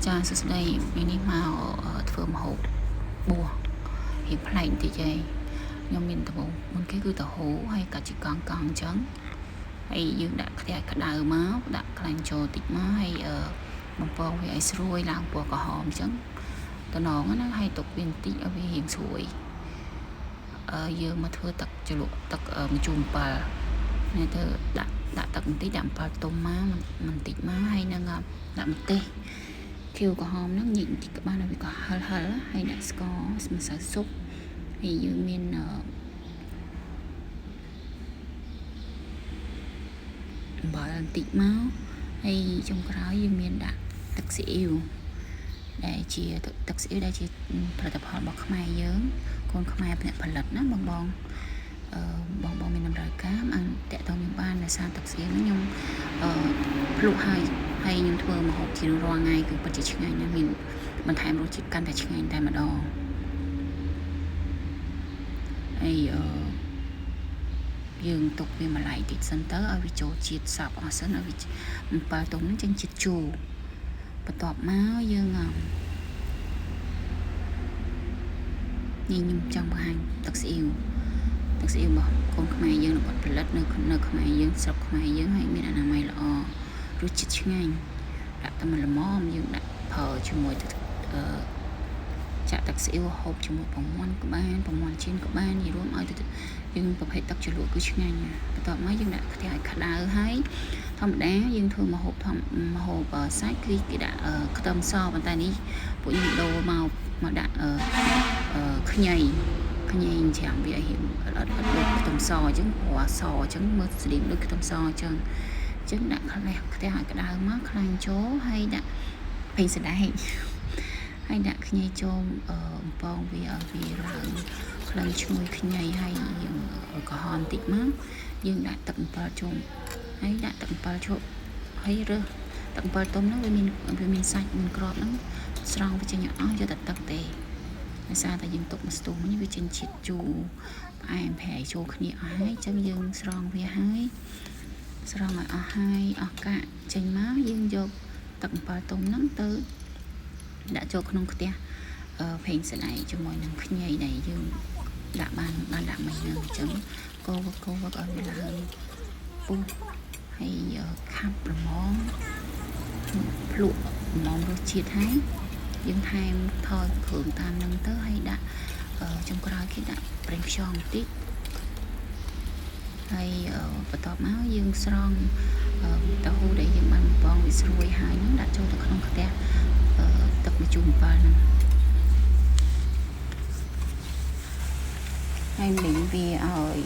ចាសួស្តីថ្ងៃនេះមកធ្វើម្ហូបបួសរៀងប្លែកបន្តិចឯងខ្ញុំមានដំបូងមុនគេគឺតហូហើយកាត់ជាកង់កង់អញ្ចឹងហើយយើងដាក់ខ្ទះឲ្យក្តៅមកដាក់ខ្លាញ់ចូលតិចមកហើយបំពងវាឲ្យស្រួយឡើងពណ៌ក្រហមអញ្ចឹងតំណងណាហើយទុកវាបន្តិចឲ្យវារៀងស្រួយយើងមកធ្វើទឹកជ្រលក់ទឹកម្ជូរអំពិលនេះទៅដាក់ទឹកបន្តិចដាក់អំពិលទុំមកបន្តិចមកហើយនឹងដាក់ម្ទេសខៀវក្រហមហ្នឹងញិចបន្តិចក៏បានឲ្យវាក៏ហិលហិលហើយដាក់ស្ករម្សៅស៊ុបហើយយើងមានអំបិលបន្តិចមកហើយចុងក្រោយយើងមានដាក់ទឹកស៊ីអ៊ីវដែលជាទឹកស៊ីអ៊ីវដែលជាផលិតផលរបស់ខ្មែរយើងកូនខ្មែរអ្នកផលិតណាបងបងអឺបងបងមានតម្រូវការអានតាក់ទងខ្ញុំបានដោយសារទឹកស៊ីអ៊ីវហ្នឹងខ្ញុំអឺភ្លុកហើយហើយខ្ញុំធ្វើម្ហូបជារាល់ថ្ងៃគឺពិតជាឆ្ងាញ់ណាស់មានបន្ថែមរសជាតិកាន់តែឆ្ងាញ់តែម្ដងហើយអឺយើងទុកវាម្លាយតិចសិនទៅឲ្យវាចូលជាតិសព្វអស់សិនឲ្យវាអំពិលទុំហ្នឹងចេញជាតិជូរបន្ទាប់មកយើងនេះខ្ញុំចង់បង្ហាញទឹកស៊ីអ៊ីវទឹកស៊ីអ៊ីវរបស់កូនខ្មែរយើងគាត់ផលិតនៅខ្មែរយើងស្រុកខ្មែរយើងហើយមានអនាម័យល្អរសជាតិឆ្ងាញ់ដាក់តែមួយល្មមយើងដាក់ប្រើជាមួយទឹកអឺចាក់ទឹកស៊ីអ៊ីវហូបជាមួយពងមាន់ក៏បានពងមាន់ចៀនក៏បាននិយាយរួមឲ្យទៅយើងប្រភេទទឹកជ្រលក់គឺឆ្ងាញ់បន្ទាប់មកយើងដាក់ខ្ទះឲ្យក្តៅហើយធម្មតាយើងធ្វើម្ហូបធម្មម្ហូបសាច់គឺគេដាក់ខ្ទឹមសប៉ុន្តែនេះពួកខ្ញុំដូរមកដាក់ខ្ញីខ្ញីច្រាំវាឲ្យរៀងអត់ដូចខ្ទឹមសអញ្ចឹងពណ៌សអញ្ចឹងមើលស្តៀងដូចខ្ទឹមសអញ្ចឹងអញ្ចឹងដាក់ខ្ទះឲ្យក្តៅមកខ្លាញ់ចូលហើយដាក់ប្រេងសណ្តែកហើយដាក់ខ្ញីចូលបំពងវាឲ្យវាឡើងក្លិនឈ្ងុយខ្ញីហើយយើងក្រហមតិចមកយើងដាក់ទឹកអំពិលចូលហើយដាក់ទឹកអំពិលចូលហើយរើសទឹកអំពិលទុំហ្នឹងវាមានសាច់មានគ្រាប់ហ្នឹងស្រង់វាចេញអស់យកតែទឹកទេដោយសារតែយើងទុកមួយស្ទុះនេះវាចេញជាតិជូរផ្អែមប្រៃចូលគ្នាអស់ហើយអញ្ចឹងយើងស្រង់វាហើយស្រង់ឲ្យអស់ហើយអស់កាក់ចេញមកយើងយកទឹកអំពិលទុំហ្នឹងទៅដាក់ចូលក្នុងខ្ទះប្រេងសណ្តែកជាមួយនឹងខ្ញីដែលយើងដាក់បានដាក់មិញហ្នឹងអញ្ចឹងកូរវឹកឲ្យវាឡើងពុះហើយខាប់ល្មមភ្លក់ល្មមរសជាតិហើយយើងថែមថយគ្រឿងតាមហ្នឹងទៅហើយដាក់ចុងក្រោយគេដាក់ប្រេងខ្យងបន្តិចហើយបន្ទាប់មកយើងស្រង់តៅហ៊ូដែលយើងបានបំពងវាស្រួយហើយហ្នឹងដាក់ចូលទៅក្នុងខ្ទះទឹកម្ជូរអំពិលហ្នឹងហើយលីងវាឲ្យ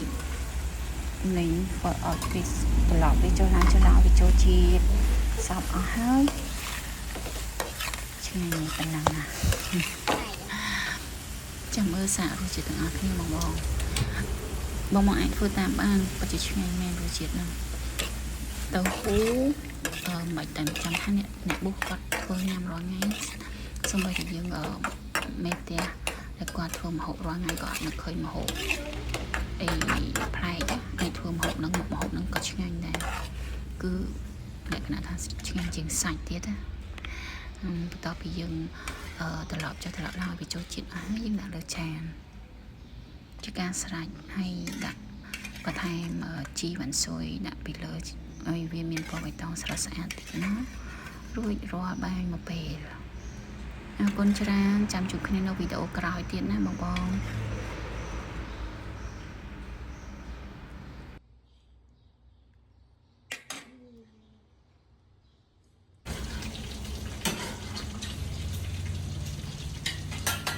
លីងបើឲ្យវាត្រឡប់វាចូលឡើងចូលឡើងវាចូលជាតិសព្វអស់ហើយឆ្ងាញ់ប៉ុណ្ណឹងណាចាំមើលសាករសជាតិទាំងអស់គ្នាបងបងបងមកអាចធ្វើតាមបានពិតជាឆ្ងាញ់មែនរសជាតិហ្នឹងតៅហ៊ូមិនតែចាំថាអ្នកបុះគាត់ធ្វើញ៉ាំរាល់ថ្ងៃសូម្បីតែយើងមេផ្ទះដែលគាត់ធ្វើម្ហូបរាល់ថ្ងៃក៏អត់នឹកឃើញម្ហូបអីប្លែកដែរធ្វើម្ហូបហ្នឹងមុខម្ហូបហ្នឹងក៏ឆ្ងាញ់ដែរគឺលក្ខណៈថាឆ្ងាញ់ជាងសាច់ទៀតណាបន្ទាប់ពីយើងត្រឡប់ចុះត្រឡប់ឡើងឲ្យវាចូលជាតិអស់ហើយយើងដាក់លើចានជាការស្រេចហើយដាក់បន្ថែមជីវ៉ាន់ស៊ុយដាក់ពីលើឲ្យវាមានពណ៌បៃតងស្រស់ស្អាតតិចមករួចរាល់បាយមួយពេលអរគុណច្រើនចាំជួបគ្នានៅវីដេអូក្រោយទៀតណាបងបង។